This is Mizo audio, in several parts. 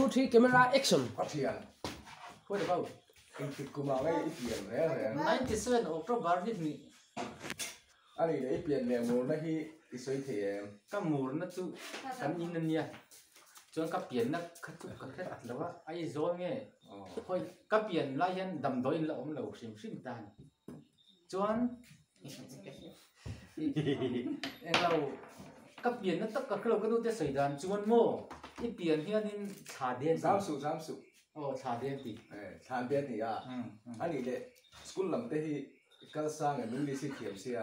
2 3 camera action. Ka thian. What about? Engtik kum ah nge i pian reng reng? 97 October ni hnih. A nih leh i pian leh murna hi i sawi thei em? Ka murna chu kan in a nia. Chuan ka pianna kha chu ka hret lo a, Aizawl nge? Khawi ka pian lai hian damdawi in la awm lo hrim hrim ta a ni. Chuan englo ka pianna tak ka hrelo ka nu te sawi dan chuan maw i pian hianin thla den ti. Zam suh zam suh. Aw thla den ti. Eh thla den ti a. A nih leh school lam te hi i kal sang em English hi thiam sia.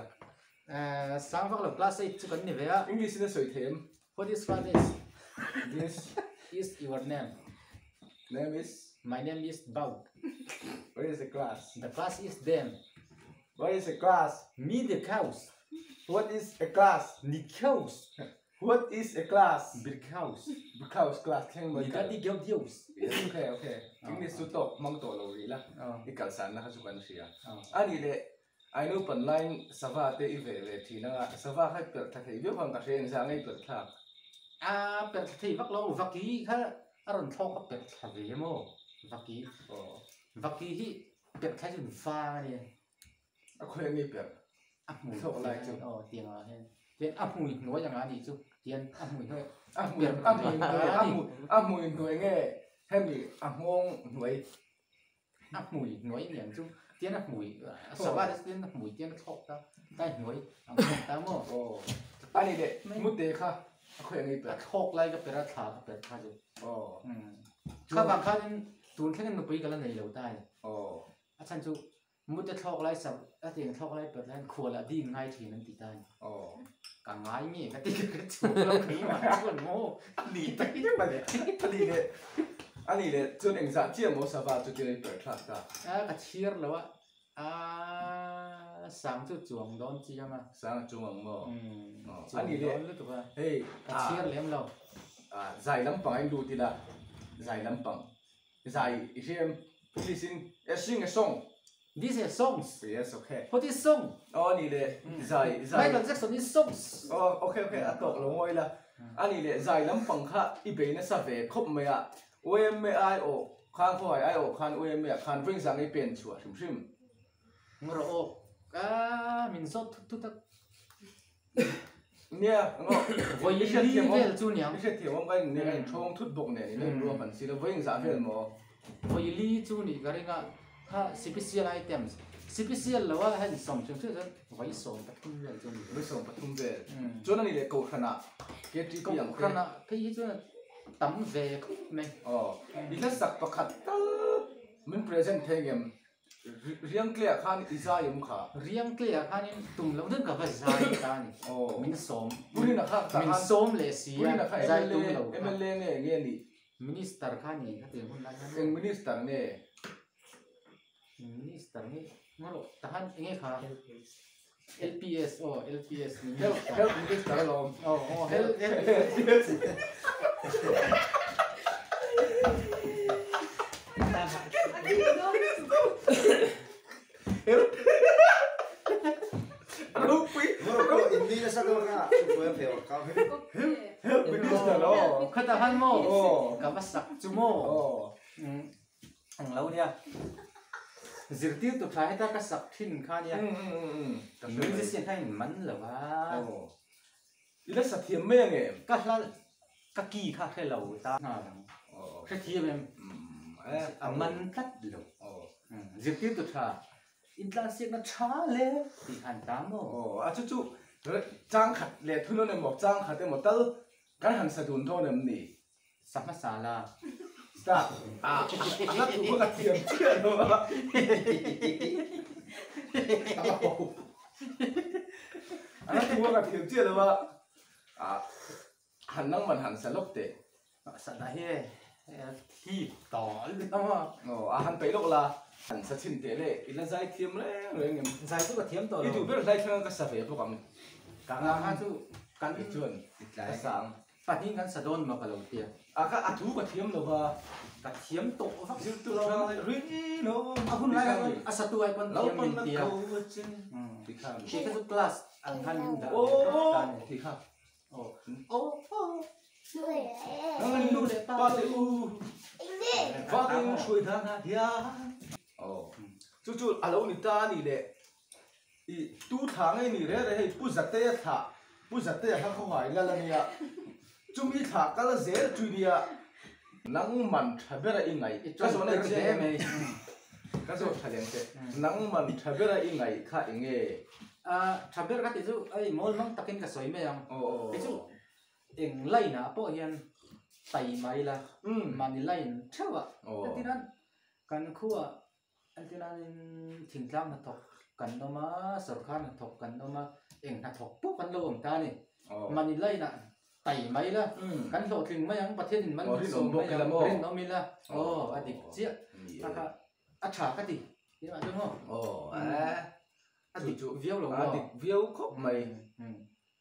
Eh sang vak lo class eight chu kan ni ve a. English in a sawi them. What is what is? This is your name. Name is? My name is Bau. Where is the class? The class is them. What is a class? Me the cows. What is a class? Ni cows. What is a class? Bir cows. Because class thleng mai Ni ka di geu deus. Okay, okay. English chu tawk hmang tawh lo rih la. I kalsan na kha chu kan hria. A nih leh I naupan laiin sava te i veh ve thin anga sava kha i perh thla thei viau khan ka hria engzah nge i perh thlak? A perh thla thei vak lo, vaki kha a rawn thlawk a perh thla ve maw? Vaki. Vaki hi perh thla chu vang a nia. A khawi ang i perh? A hmui thlawk lai chu. Aw tiang ah hian. Tian a hmui hnuai anga a nih chu. Tian a hmui hnuai. A hmui a hmui hnuai a hmui hnuai nge hemi a nghawng hnuai. A hmui hnuai niang chu tian a hmui sava te tian a hmui tian a thlawk ta tlai hnuai ang thlawk ta maw aw a ni leh mute kha a khawi ang ei per a thlawk lai ka per a thla ka per kha chu aw kha vang khanin tun thlengin nupui ka la nei lo ta a ni aw a chhan chu Mute thlawk lai sak a tiang thlawk lai pawh hian khual a ding ngai thin an ti ta a ni. Aw. Ka ngai nge ka ti ka chhuak lo keimah chuan maw? A ni tak em a ni. A ni leh a ni leh chuan engzah chiah maw sava chu tir a i per thlak ta? A ka chhir lo a, a sang chu chuang dawn chiang a. Sang a chuang ang maw? Umm chuang dawn lutuk a. Hei ka chhir lem lo. A zai lampang a in lut ila zai lampang Zai i hriam English in eh sing a song. This is songs. Yes okay. What is song? Aw ani leh zai zai. Michael Jackson is songs. Aw okay okay a tawk lo ngawi la. Ani leh zai lampang kha i bei nasa ve khawp mai a. UMA ai awh khan khawhai ai awh khan UMA ah khan vawiin zang i pen chhuah hrim hrim. Ngawrh awk a min zawt thut thut a. Nia, ngo, Vawi i hriat thiam awm, vel chu niang. I hriat thiam awm ka in nia, in thawng thut bawk nen, in en ruam han si lo, vawi engzah vel maw? Vawi li chu nih ka ring a, kha special items, special lo a heng 70 chuan vawi 13 vel chu a ni. Vawi 13 vel, chuan a ni leh Kohhranah KTP ang te. Kohhranah phei hi chuan tam ve khawp mai. Aw, i hlasak pakhat tal min present thei ngem? Riangtleah khan i zai awm kha. Riangtleah khanin tum loh deuh ka va zai ta a ni. Min sawm. Purina kha Min sawm leh si a, zai tum lo kha. MLA nge nge ni? Minister kha ni kha ti hun lai khan. Eng minister nge? Minister nge ngarawh tahan enge kha? LPS aw LPS minister. Health minister alawm. Aw aw health LPS. Ropui. Inni nasa dawn kha chuan pheu ka Health minister aw. Khata han maw? Ka va sak chu maw? Ang lo nia. Zirtirtu tha heta ka sak thin kha nia. Musician kha in man lo a. I la sa thiam mai ang em? Ka hla ka ki kha hre lo ta. Hre thiam em? A man tlat lo. Zirtirtu tha intlansiakna tha le tih khan ta maw? A chu chu chang khat leh thunawn emaw chang khat emaw tal kan han sa dun dawn em ni? Sa hmasa la. Start. Ah, a la thu kha ka thiam chiah lo a. A la thu kha ka thiam chiah lo a. Ah, han nang man han sa lawk teh. Sa dah hi thi tawh lutuk a. Aw, a han peih lawk la. Han sa chhin teh le, i la zai thiam reng reng em. Zai chu ka thiam tawh lo. I duh ber hlai thleng a ka sa ve bawk ang. Ka nga kha chu kan chuan ka sa ang. Pahnih kan sa dawn maw ka lo tia. A ka a thu ka thiam lo va. Ka thiam tawh vak. Zirtu lai rin awm. A hun lai khan a satu ai pawn thiam min tia. Ti kha. Ti kha chu class ang khan min dah ve tawp ta ni. Ti kha. Aw. Aw. Nang nu leh pa te u Vangin hruai dan ah hian Aw chu chu a lo ni ta a ni le I tu thla ngei ni reh reh hei Pu Zatea thla Pu Zatea kha khawhai lal a nia chumi thla kal zel chu nia nangman tha bera i ngaih ka zawh nei che em ka zawh tha lem che nangman tha bera i ngaih kha enge Tha ber ka tih chu hei mawl mang takin ka sawi mai ang kei chu eng line ah pawh hian tai mai la mahni line theuh ah entirnan kan khuaah entirnanin thingtlang hnathawk kan awm a sawrkar hnathawk kan awm a eng hnathawk pawh kan lo awm ta a ni mahni line ah tai mai la kan hlawhtling mai ang Pathianin man min sawm mai ang rinawm ila aw a dik chiah a tha ka ti tirah chuan maw a dik viau lo maw a dik viau khawp mai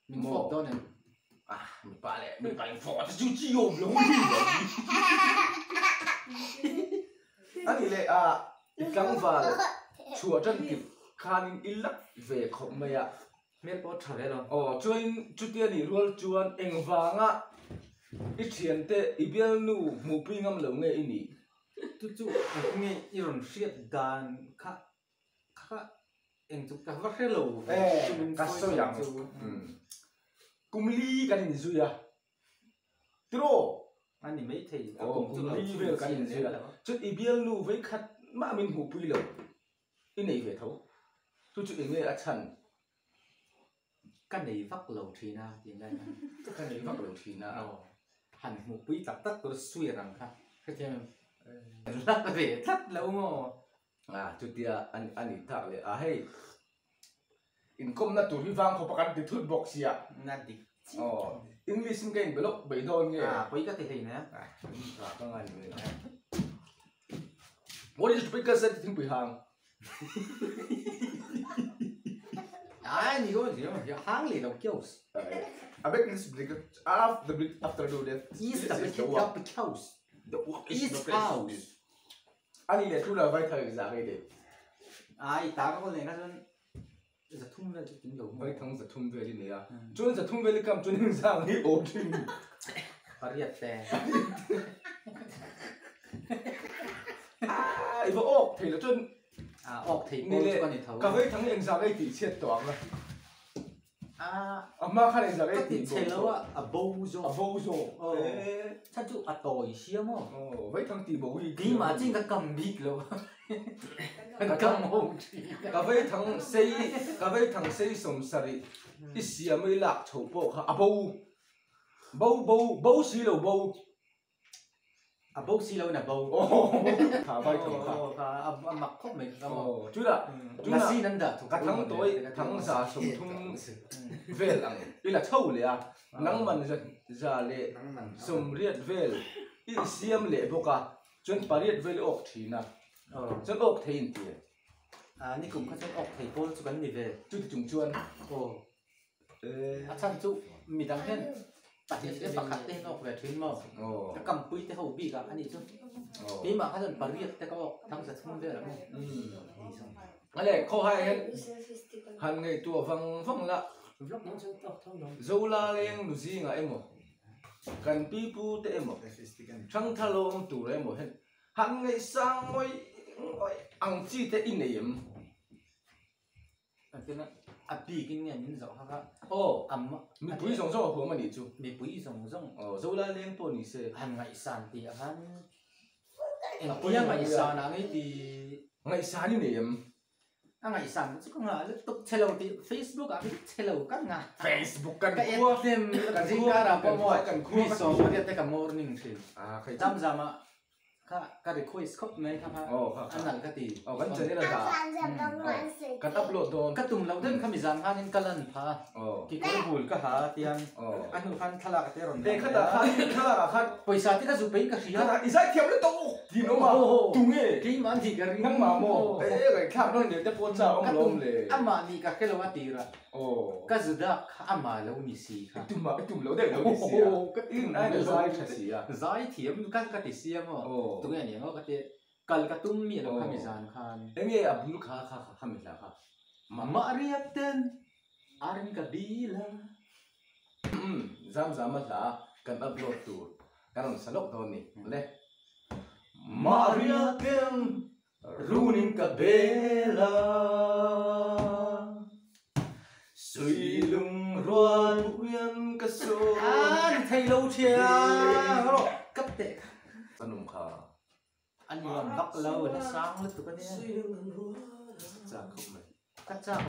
Min fawk dawn em? Ah, mipa leh mipa in fawk a chu chi awm lo ni lo. Ani leh a i tlangval chhuah tan tih khanin i lak ve khawp mai a. Hmel pawh tha ve lo. Aw, chuanin chutia nih rual chuan engvanga i thiante i bialnu hmuhpui ngam lo nge i nih? Chu chu nge i rawn hriat dan kha Kha eng chu ka va hre lo ve chu min ka sawi ang chu. Kum li kan in zui a tiraw? A ni mai thei a kum chu kum li vel kan in zui a chuan i bialnu vei khat mah min hmuh pui lo i nei ve tho chu chu eng nge a chhan? Ka nei vak lo thin a tih lai khan. Ka nei vak lo thin a. Aw han hmuh pui tak tak tur suir ang kha hrethiam em? Lak ve tlat lo maw? A chutia a nih tak leh a hei inkawmna tur hi vang khawpa kan ti thut bawk sia. Na dik chiah. Aw English in ka inbe lawk bei dawn nge. A pawi ka ti hlei nia. A ka ngai ni mai. What is the biggest set thingpui hang? Ai ni ko ni hang le lo kios. A big is big after the big after do that. Is the big house. The is the house. Ani leh chu lo vai thar zah ngei dei. Ai ta ka kawl nei kha chuan zathum vel chu tling lo maw. Vai thang zathum vel i nei a. Chuan zathum vel i kam chuan eng zah ngei awm thin. Pariat te. Ai va awk thei lo chuan. A awk thei pawl chu ka ni tho. Ka vai thang eng zah ngei tih chhiat tawh ang a. A hma khan engzah nge tih bo chhe lo a, a bo zawk. A bo zawk. Aw. Chhan chu a tawi sia maw? Aw, vaithang tih bo hi. Keimah chin ka kam bik lo. Ka kam ho thin. Ka vaithang sei, ka vaithang sei sawmsarih i siam i lak chho pawh kha a bo. Bo bo, bo si lo bo. A bo si lo in a bo. Kha vai thang kha. Kha a mak khawp mai kha maw. Chuna chuna sin an dah thuk. Ka thang tawi thang za sawmthum vel ang i la chho leh a. Nangman za za leh sawmriat vel i siam leh bawk a. Chuan pariat vel i awk thin a. Chuan awk thei in ti e. A ni kum kha chuan awk thei pawl chu kan ni ve. Chuti chung chuan. Aw. A chhan chu midang hian pahnih leh pakhat te hian awk ve thin maw? Ka kampui te ho bik ah a nih chu. Keimah kha chuan pariat te ka awk thang za thum vel ang maw? Ale khawhai hian han ngaihtuah vang vang la Zola leng nu zingah emaw kan pipu te emaw Thangtha lawm tur emaw hian han ngaihsang ngawih ngawih ang chi te i nei em? A bik in nge min zawh kha kha. Aw, mipui zawng zawng a huam a nih chu. Mipui zawng zawng. Aw, Zola leng pawh ni se. Han ngaihsan tih ah khan engtia ngaihsan ah ngei ti. Ngaihsan i nei em? A ngaihsan chu ka ngah lutuk che lo tih Facebook ah khan che lo ka ngah. Facebook kan khua. Ka en hnem zingkar ah pawh maw mi sawm pariat te ka morning thin. Zam zam ah Kha ka request khawp mai kha kha a nalh ka ti. Aw kan channel a dah. Kan upload dawn. Ka tum loh deuh kha mi zan khanin ka lan pha a. Kekawr bul ka ha a tiang a hnu khan thlalak te rawn dah leh a. Thlalak ah khan. Pawisa te ka zu pei ka hria. I zai thiam lutuk tih an awm a. Tunge? Keimah nih ka ring. Nangmah maw? E ngaihthlak nawn leh te pawh cha awm lawm le. Amah nih ka hre lo a tir a. Ka zu dak kha amah lo ni si kha. I tum a, i tum lo daih lo ni si a. I aina zai tha si a. Zai thiam ka ka ti si a maw. Tunge a ni ang aw ka ti. Kal ka tum mi lo kha mi zan khan. Enge a bul kha kha kha mi hla kha. Mah riak ten arin ka bil a. Zam zam a hla. kan upload tur kan rawn sa lawk dawn ni le. Maria ten runin ka bel a, Suilung rual puian ka sawi. A ni thei lo thiang rawh ka teh kha. Ka num kha. A nuam vak lo, la sang lutuk a nia. Chak khawp mai. Ka chak.